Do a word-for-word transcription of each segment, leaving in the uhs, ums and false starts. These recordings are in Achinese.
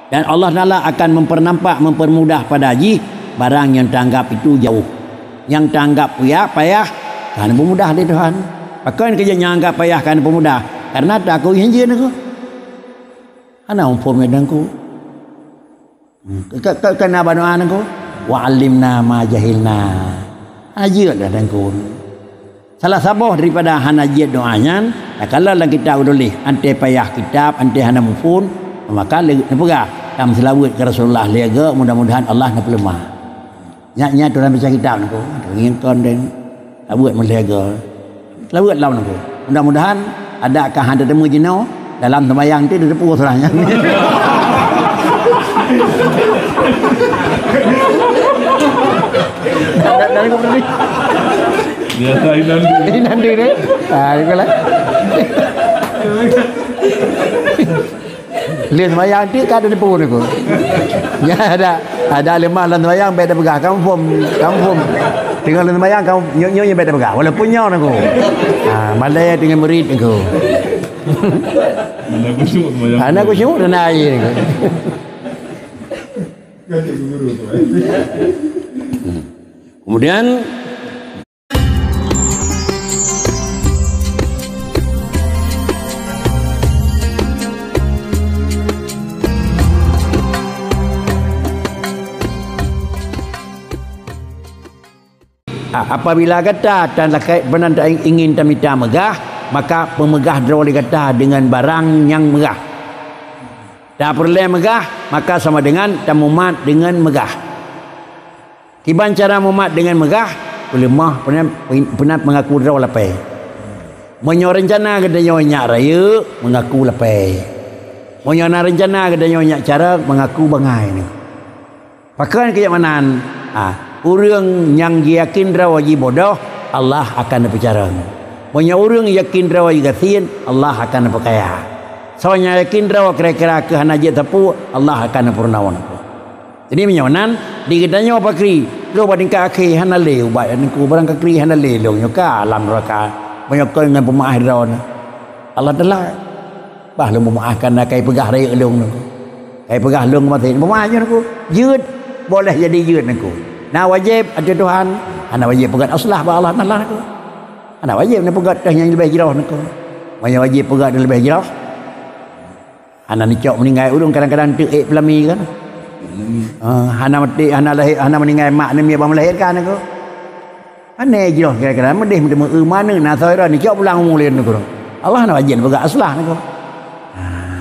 Dan Allah Taala akan mempermudah, mempermudah pada jih barang nyang taanggap itu jauh. Nyang taanggap payah, payah, ka neupeumudah lé Tuhan. Pakon keu nyang anggap payah ka neupeumudah? Karena takui hanjeuet Teungku. Hana muphom lé Teungku. Hmm, ke, ke, ke na banua Teungku. Wa 'allimna ma jahilna. Hana jeuet dah Teungku. Salah saboh daripada hana jeuet doa nyan, takalon lam kitab tuléh, "Anté payah kitab, anté hana muphom," maka le-, neupeugah, "Tameuseulaweuet keu Rasulullah lhèe goe, mudah-mudahan Allah neupeuleumah." Nyak-nyak tu lam baca kitab Teungku, ngieng kon deng, seulaweuet meulhèe goe. Seulaweuet lom Teungku. Mudah-mudahan adak ka han teuteumeung jinoe, dalam seumayang tu teupeu surah nyan. Dari, dari, dari. Biasa inan dulu. Inan dulu, eh? Ah, itulah. Lheueh seumayang tu ka teupeu Teungku. Ya, ada, ada lemah lam seumayang, bèk tapeugah, "Kamu phom, kamu phom." Teungoh lam seumayang, kamu nyoe, nyoe, nyoe bèk tapeugah. Walaupun nyoe Teungku. Ah, malèe teungoh murit Teungku. Hana khusyuk seumayang. Hana khusyuk dan air Teungku. Kemudian, a-, apabila gata tan lakèe meunan ta-, ingin tamita meugah, maka peumeugah droe lé gata deungon barang nyang meugah. Tapeureulèe meugah, maka sama dengan tamumat deungon meugah. Kiban cara mumat deungon meugah, peuleumah, peunat, peunat meungaku droe lapèe. Meunyoe reuncana geutanyoe nyak rayeuk, meungaku lapèe. Meunyoe na reuncana geutanyoe nyak carông, meungaku bangai nyoe. Pakon keu jak meunan? Ha, ureueng nyang jiyakin droe jibodoh, Allah akan neupeucarông. Meunyoe ureueng yakin droe jigasien, Allah akan neupeukaya. Soe nyang yakin droe kira-kira keu hana jeuet sapeue, Allah akan neupeurunoe. Jadi meunyoe nan, di geutanyoe pakri, troh bak tingkat akhé hana lé ubat Teungku, barang ka kri hana lé lôn nyoe ka lam neuraka. Meunyoe kon ngon peumaáh droeneuh. Allah Taala, bah lôn peumaáhkan na kai peugah rayeuk lôn Teungku. Kai peugah lôn maté, peumaáh nyoe Teungku. Jeuet, boleh jadi jeuet Teungku. Na wajéb ateueh Tuhan, hana wajéb peugöt aslah bak Allah Taala Teungku. Hana wajéb na peugöt teuh nyang leubeh jroh Teungku. Meunyoe wajéb peugöt nyang leubeh jroh, hana neucok meuninggai ureueng kadang-kadang teuk ék peulami kan. Ah, hana maté, hana lahé, hana meuninggai mak neumiet ban melahirkan Teungku. Hana jroh kira-kira meudeh meuteumeu eu maneuk na soe droe neucok pulang umu lé Teungku. Allah hana wajéb peugah aslah Teungku. Ah.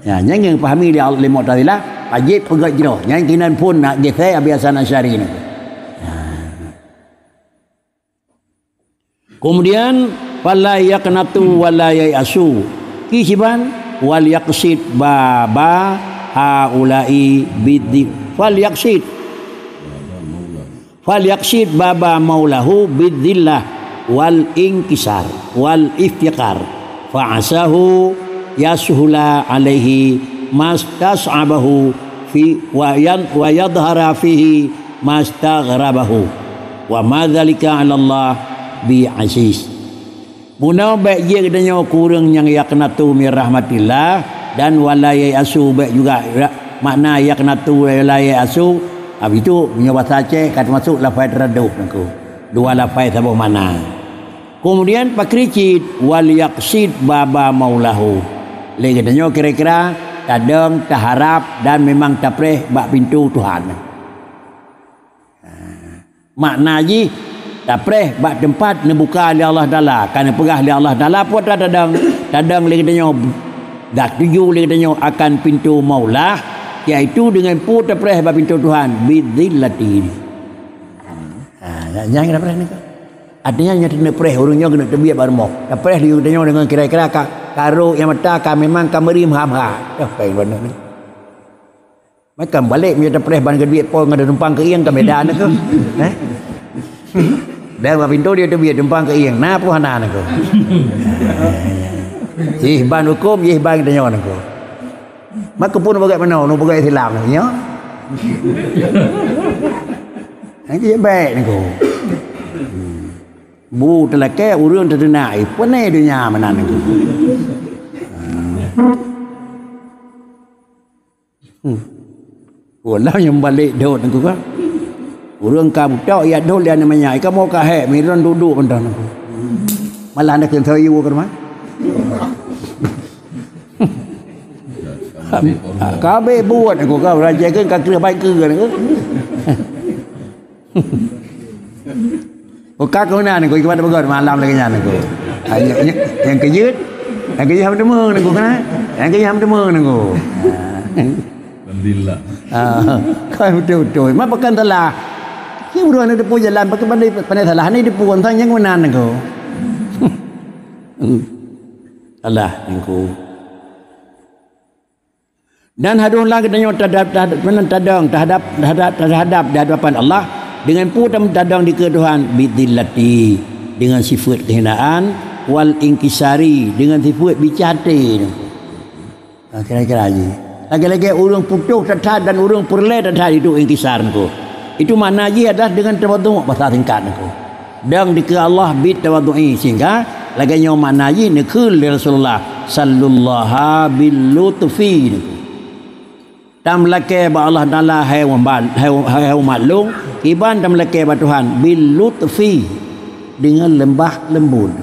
Ya, nyang, nyang pahami lé, lé Mu'tazilah, wajéb peugöt jroh. Nyang kinan phon na geusé Abi Hasan Asy'ari Teungku. Ah. Kemudian, "Fala yaqnatu wa la yai'asu." Ki siban, "Wal yaqsid baba haula'i bidzi-, fal yaqsid." "Fal yaqsid baba maulahu bidzillah wal inkisar wal iftiqar. Fa asahu yasuhula alaihi mastas'abahu fi wa yan-, wa yadhhara fihi mastaghrabahu. Wa ma dzalika 'alallah bi aziz." Bunoe bèk jeuet geutanyoe keu ureueng nyang yaqnatu min rahmatillah dan wa la yai'asu, bèk juga ra-, makna yaqnatu wa la yai'asu. Habis tu, meunyoe basa Aceh ka teumasuk lafai taraddud Teungku. Dua lafai saboh makna. Kemudian pakri cit, "Wal yaqsid baba maulahu." Lé geutanyoe kira-kira tadong, taharap dan memang tapreh bak pintoe Tuhan. Makna jih, tapreh bak teumpat neubuka lé Allah Taala, ka neupeugah lé Allah Taala peue tadong, tadong lé geutanyoe, dak tuju lé geutanyoe akan pintoe Maulah, yaitu deungon peue tapreh bak pintoe Tuhan, bidzillati. Ha, nyan, nyan keuneuk preh nyoe. Artinya, nyoe keuneuk preh, ureueng nyoe keuneuk teubiet bak rumoh. Tapreh lé geutanyoe deungon kira-kira ka, ka rhot nyang mata, ka memang ka meuri meuha-meuha. Toh, paih banok ni. Makam balek meunyoe tapreh ban keuduek po ngon tumpang keuieng ka beda na keuh. Eh? Dan bak pintoe dia teubiet tumpang keuieng. Na peue hana na keuh. Jih ban huköm, jih ban geutanyoe na keuh. Maka pun peugah meunoe, nu peugah Islam nyoe. Hana jeuet bèk na keuh. Bu teulakèe ureueng teuteunak, eh, peue na donya meunan na keuh. Hmm. Ulang nyang balek dot nangku ka. Ureueng ka butok ya dot lé aneuk manyak. Kamoe ka hék, miron duek-duek mantong nangku. Malah anda kheun soe yue ka rumah. Ka abéh buet nangku ka, ureueng jaga ka kreueh baik keu nangku. Oh, ka keunan nangku, ikibat beugöt malam lagèe nyan nangku. Ah, nyang, nyang, nyang keujeuet, nyang keujeuet hana teumé nangku, kan? Nyang keujeuet hana teumé nangku. Ah. Alhamdulillah. Ah, kan beutôi-beutôi. Mak pakon salah. Si ureueng hana teupeu jalan, pakon pandai, pandai salah, hana teupeu, entah nyang meunan nangku. Salah nangku. Dan harôh lah geutanyoe tadab-, tadab-, meunan tadong, tahadap, tahadap, tahadap di hadapan Allah. Dengan peue tam-, tadong dikeue Tuhan? Bidzillati, dengan sifeuet keuhinaan, wal inkisari, dengan sifeuet bicah até. Ha, kira-kira jih. Lagèe-lagèe ureueng putôh that-that dan ureueng peureulèe that-that itu inkisar nangku. Itu makna jih adalah dengan tawadhu, bahasa singkat nangku. Dong dikeue Allah bit tawadhu'i, sehingga lagèe nyoe makna jih neukheun lé Rasulullah, "Sallullaha bil lutfi," nangku. Tameulakèe bak Allah Taala hai umat, hai, hai, hai umat lôn, kiban tameulakèe bak Tuhan bil lutfi, dengan lembah lembut.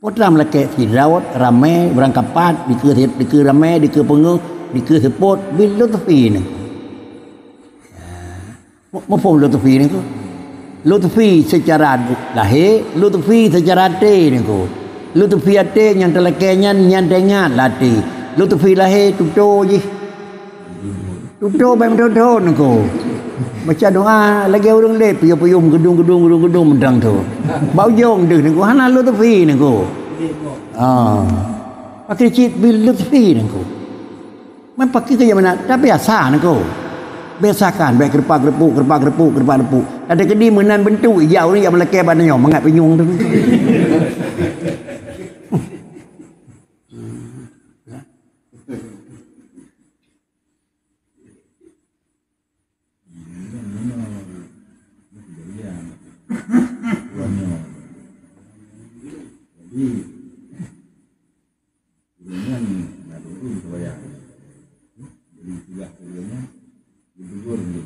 Peue tam lakèe sidroe ramè, ureueng kapat, dikeue, dikeue ramè, dikeue peungeuh, dikeue seupôt, bil lutfi nangku. Mu-, muphom lutfi nangku. Lutfi seucara lahé, lutfi seucara até nangku. Lutfi até nyang talakèe nyan, nyan teuingat lam até. Lutfi lahé tutoe jih. Tutoe bèk meuthon-thon nangku. Baca doa lagèe ureueng lé, piyôh-piyôh, geudong-geudong, geudong-geudong mantong tu. Bak ujong deuh nangku, hana lutfi nangku. Ah. Pakai cit bil lutfi nangku. Man pakai keu nyang meunan, tapi biasa nangku. Biasakan, bèk keurepak-keureupuk, keurepak-keureupuk, keurepak-keureupuk. Ada keudi meunan beuntuk ija ureueng jak meulakèe bak nyoe, mangat pinyueng tu. Jadi, ureueng nyan na ureueng sembahyang. Jadi, tugaih ureueng nyan, ditegur dia.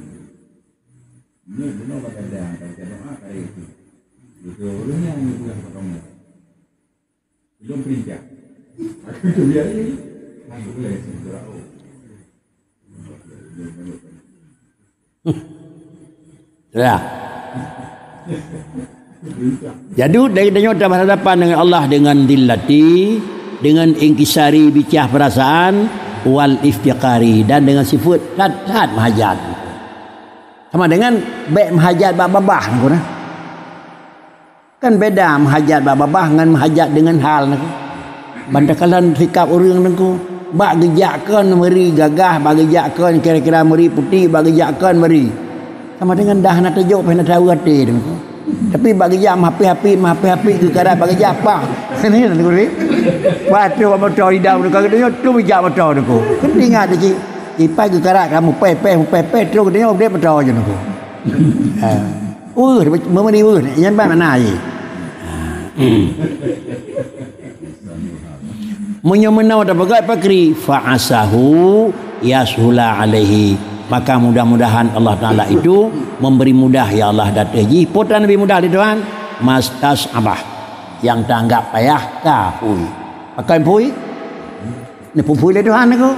Ini bunoe bak kadang, bak doa kali itu. Beutôi ureueng nyan, ini tugaih bak kamoe. Belum perintah. Aku tu biar ni. Aku boleh sendiri. Ya. Jadi, dari tanyoe berhadapan dengan Allah dengan dzillati, dengan inkisari bicah perasaan, wal iftiqari, dan dengan sifat that-that meuhajat. Sama dengan bèk meuhajat bak babah, nangku nah. Kan beda meuhajat bak babah ngon meuhajat deungon hal nangku. Ban takalon sikap ureueng nangku, bak geujak kon meuri gagah, bak geujak kon kira-kira meuri putéh, bak geujak kon meuri. Sama dengan dah na tajok pih na taeu até nangku. Tapi bak geujak meuhapéh-hapéh, meuhapéh-hapéh geukarat bak geujak pah. Ni nangku ni. Wah, tu moto idam nangku, ka geutanyoe tu bijak moto nangku. Kan ingat cit. Ipai geukarat ka meupéh-péh, meupéh-péh, terus geutanyoe udép moto je nangku. Ha. Weueh, meumani weueh, nyan ban makna jih. Ha. Meunyoe meunoe tapeugah pakri, fa asahu yashula alaihi. Maka mudah-mudahan Allah Taala itu memberi mudah, ya Allah, datang jih. Peue tan lebih mudah di Tuhan? Mastas'abah. Yang tanggap payah ka phui. Pakon phui? Neupeuphon lé Tuhan nangku.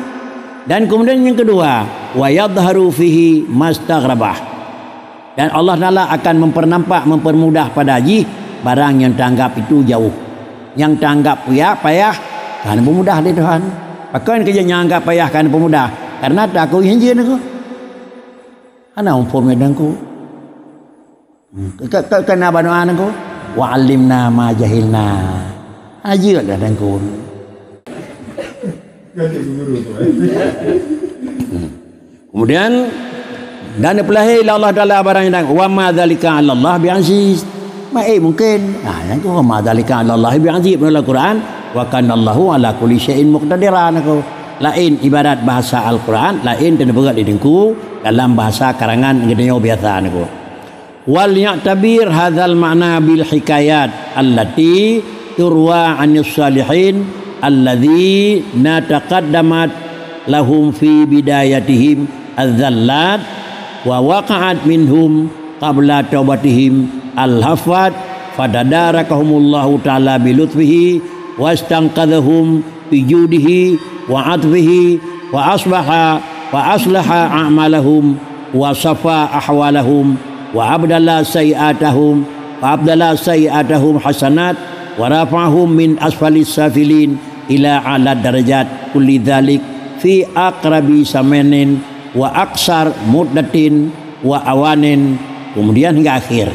Dan kemudian yang kedua, wa yadhharu fihi mastaghrabah. Dan Allah Taala akan mempertampak, mempermudah pada jih barang yang tanggap itu jauh. Yang tanggap payah, payah, kan peumudah lé Tuhan. Pakon keu nyang anggap payah kan peumudah? Karena takut hanjeuet nangku. Hana muphom nyan nangku. Hmm. Ka, ka, ka na bak doa nangku. Wa 'allimna ma jahilna. Ajeuk dah nangku. Hmm. Kemudian, dan peulahé lé Allah Taala barang nyang, "Wa ma dzalika 'alallahi bi'aziz." Baik mungkin. Nah, nangku, "Wa ma dzalika 'alallahi bi'aziz." Dalam Al-Quran, "Wa kana Allahu 'ala kulli syai'in muqtadira," nangku. Laén ibarat bahasa Al-Quran, laén teuneupeugah di teungku dalam bahasa karangan geutanyoe biasa nangku. Wal ya'tabir hadzal ma'na bil hikayat allati turwa 'anis salihin alladzina taqaddamat lahum fi bidayatihim adz-dzallat, wa waqa'at minhum qabla taubatihim al-hafat, fadadarakahumullahu ta'ala bi lutfihi, wastanqadzahum bi judihi wa 'athfihi, wa asbaha, wa aslaha a'malahum, wa safa ahwalahum, wa abdala sayyi'atahum, wa abdala sayyi'atahum hasanat, wa rafa'ahum min asfalis safilin ila a'la darajat, kulli dzalik fi aqrabi zamanin wa aqsar muddatin wa awanin, kemudian hingga akhir.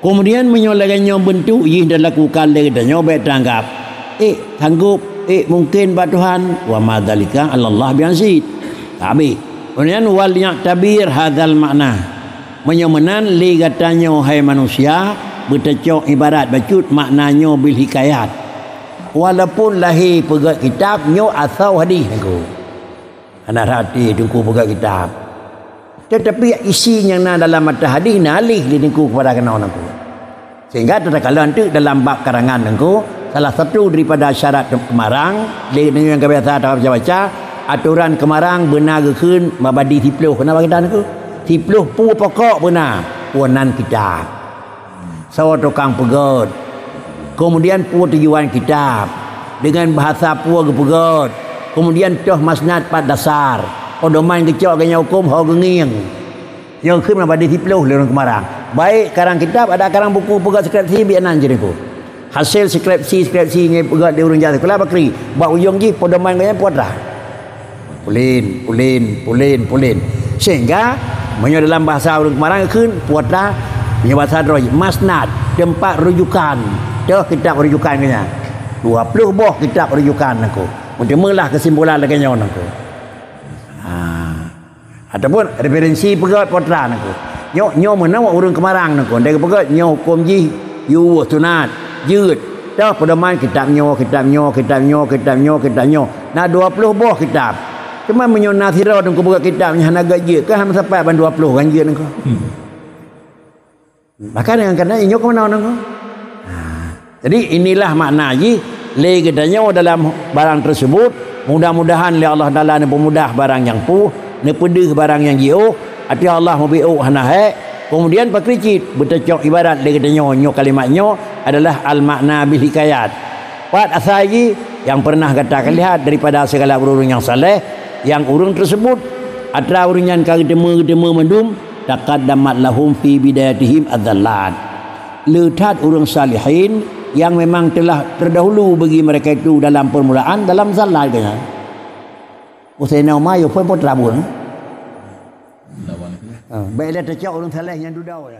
Kemudian meunyoe lagée nyoe beuntuk jih dan lakukan lé geutanyoe bék tanggab, "Eh, sanggob, eh, mungken bak Tuhan," wa ma dzalika 'alallah bi'aziz. Tabi. Kemudian wal ya'tabir hadzal makna. Meunyoe meunan lé gata nyoe hai manusia, beuteucok ibarat bacut makna nyoe bil hikayat. Walaupun lahé peugét kitab nyoe asoe hadih nangku. Hana rhati Teungku peugét kitab. Tetapi isi nyang na dalam matan hadih na alih lé Teungku kepada keunoe nangku. Sehingga takalon teuk dalam bab karangan nangku, salah satu daripada syarat keumarang, lé nyoe nyang ka biasa tabaca-baca, atoran keumarang beuna geukheun mabadi siploh. Kenapa kita nangku? Siploh peue pokok beuna, peue nan kitab. Soe tukang peugét. Kemudian peue tujuan kitab. Dengan bahasa peue geupeugét. Kemudian toh masnad pat dasar. Pedoman geucok geuhnyan huköm ho geungieng. Nyoe kheun na badi siploh lé ureuëng keumarang. Baik karang kitab, ada karang buku peugét skripsi biak nan jih nangku. Hasil skripsi-skripsi nyang peugét lé ureuëng jak sikula bakri. Bak ujong jih pedoman geuhnyan putra. Pulin, pulin, pulin, pulin. Sehingga, meunyoe dalam bahasa ureuëng keumarang kheun, putra, meunyoe bahasa droe, masnad, teumpat rujukan. Toh kitab rujukan geuhnyan. Dua ploh boh kitab rujukan nangku. Meuteumeulah keusimpulan lagée nyoe nangku. Ha. Ataupun referensi peugét putra nangku. Nyoe, nyoe meunoe ureuëng keumarang nangku. Ndai peugét nyoe huköm jih, yue sunat, jeuet. Toh pedoman kitab nyoe, kitab nyoe, kitab nyoe, kitab nyoe, kitab nyoe. Na dua ploh boh kitab. Cuma meunyoe na sidroe teungku buka kitab nyang hana gét jeuet, kan hana sampai ban dua ploh kan jeuet nangku. Hmm. Maka dengan kena inyo ke mana nangku? Ha. Jadi inilah makna jih lé geutanyoe dalam barang tersebut. Mudah-mudahan lé Allah Taala neupeumudah barang nyang puih, neupeudeuh barang nyang jiôh, ateueh Allah mubiôh hana hék. Kemudian pakri cit beuteucok ibarat lé geutanyoe nyoe kalimat nyoe adalah al-makna bil hikayat. Pat asai jih nyang pernah gata kalihat daripada segala ureuëng nyang saleh, nyang ureuëng tersebut atra ureuëng nyan ka geuteumé-geuteumé mandum, taqaddamat lahum fi bidayatihim adz-dzallat. Le that ureuëng salihin nyang memang telah terdahulu bagi mereka itu dalam permulaan dalam zallat geuhnyan. Usaina uma yo pun putra bun. Ha, baik dah teucok ureuëng saleh nyang dudoe.